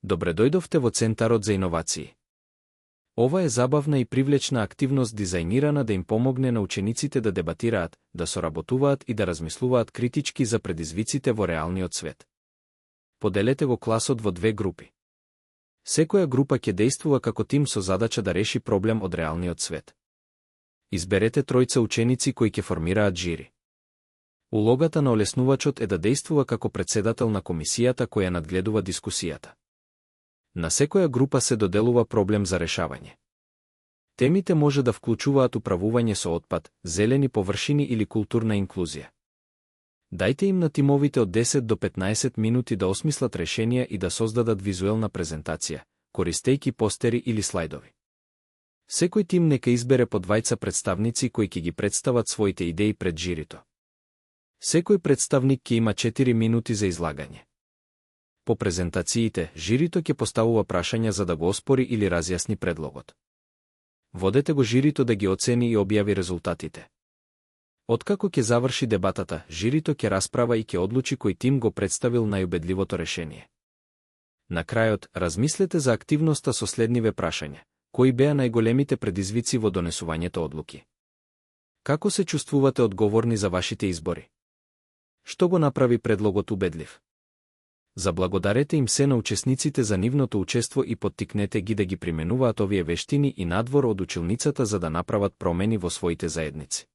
Добре дојдовте во Центарот за иновации. Ова е забавна и привлечна активност дизајнирана да им помогне на учениците да дебатираат, да соработуваат и да размислуваат критички за предизвиците во реалниот свет. Поделете го класот во две групи. Секоја група ќе действува како тим со задача да реши проблем од реалниот свет. Изберете тројца ученици кои ќе формираат жири. Улогата на олеснувачот е да действува како претседател на комисијата која надгледува дискусијата. На секоја група се доделува проблем за решавање. Темите може да вклучуваат управување со отпад, зелени површини или културна инклузија. Дајте им на тимовите од 10 до 15 минути да осмислат решенија и да создадат визуелна презентација, користејќи постери или слайдови. Секој тим нека избере по двајца представници кои ќе ги представат своите идеи пред жирито. Секој представник ќе има 4 минути за излагање. По презентациите, жирито ќе поставува прашања за да го оспори или разјасни предлогот. Водете го жирито да ги оцени и објави резултатите. Откако ќе заврши дебатата, жирито ќе расправа и ќе одлучи кој тим го представил најубедливото решение. На крајот, размислете за активноста со следниве прашања. Кои беа најголемите предизвици во донесувањето одлуки? Како се чувствувате одговорни за вашите избори? Што го направи предлогот убедлив? Заблагодарете им се на учесниците за нивното учество и поттикнете ги да ги применуваат овие вештини и надвор од училницата за да направат промени во своите заедници.